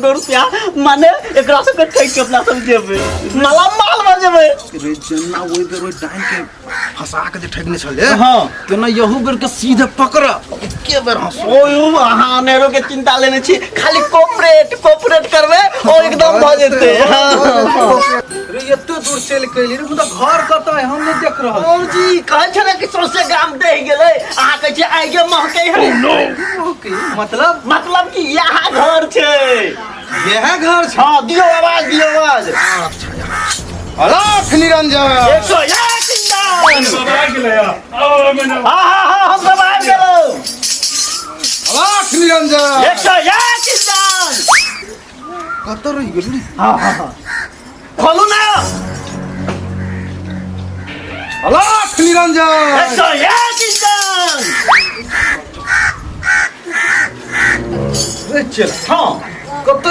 करोड़ो रुपया, माने एकरा सबके ठकि के अपना सब जेबै, माला माल भऽ जेबै। रे, जेना ओहि बेर ओहि डाइन के फंसा के जे ठकने छलै, तेना यहू बेर के सीधे पकड़, एके बेर हंसो। ओ अहाँ अनेरो के चिंता लेने छी, खाली कोपरेट कोपरेट करबै, ओ एकदम भऽ जेतै। हाँ। रे, एते दूर चलि के एली रे, मुदा घर कतऽ है, हम नहि देख रहल। और जी कहै छै ने कि सौंसे गाम डहि गेलै, अहाँ कहै छियै आइगे महकै है। ओके, मतलब? मतलब कि इएह घर छै। इएह घर छै। हाँ, दियौ आवाज, दियौ आवाज। अलाख निरंजन। 101 इंजन। हाँ हाँ हाँ, हम सब आबि गेलहुँ। अलाख निरंजन। 101 इंजन। कतऽ रहि गेल? हाँ हाँ हाँ, खोलू ना। अलाख निरंजन। 101 इंजन। रे चल। हाँ। कतऽ?